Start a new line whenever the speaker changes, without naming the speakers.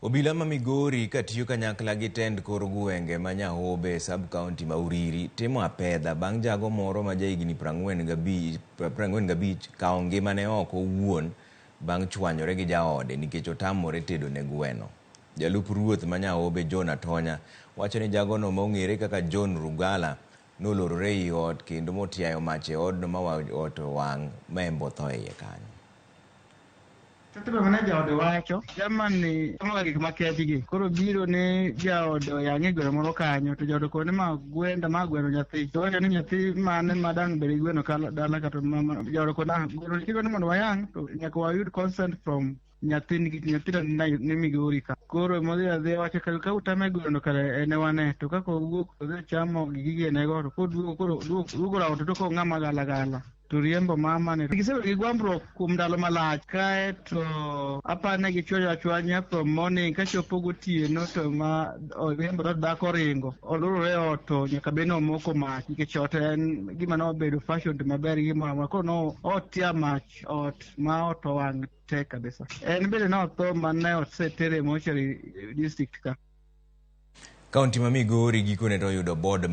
Obila ma Migori katiyo kanyakla gi tend kor gwenge ma Nyahobe e sub county ma Uriri timo apedha bang' jago moro ma jahigni 45 kawo ngimane oko owuon bang' chwanyore gi jaode nikech otamore tedo ne gweno. Jalup ruoth ma Nyahobe John Atonya wacho ni jagono ma ong'ere kaka John Rugala nolorore ei ot kendo motiayo mach e odno ma ot owang' ma en be otho e iye kanyo.
Thothne mane jaode wacho, Germany chamoga gik makech gi. Koro biro ni jaode oyang'e gweno moro kanyo, to jaode kone ma gwenda ma gweno nyathi. To wacho ni nyathi mane ma dang' bed gi gweno kala dala kata mama jaode kone ah gweno kidwa ni mondo wayang' to nyaka wayud consent from nyathi nikech nyathino ni Migori ka. Koro modhi adhiya wacho ka ka utame gweno kare en e wane to kaka owuok odhi chamo gi gigene go to koduogo koro duogo rawo to tok ng'ama gala gala. To riembo mama ni. Gisebedo gi gwambruok kuom ndalo malach kae to apane gichwanyo achwanya from morning kachopo gotieno to ma oriembo to dhako oringo olurore e ot to nyaka bed ni omoko mach nikech ot en gima nobedo fashion to maber gi gimoro amora koro no otia mach ot ma ot owang' te kabisa. En bende notho ma ne osetere e mortuary district ka.
Kaunti ma Migori gikone to oyudo board.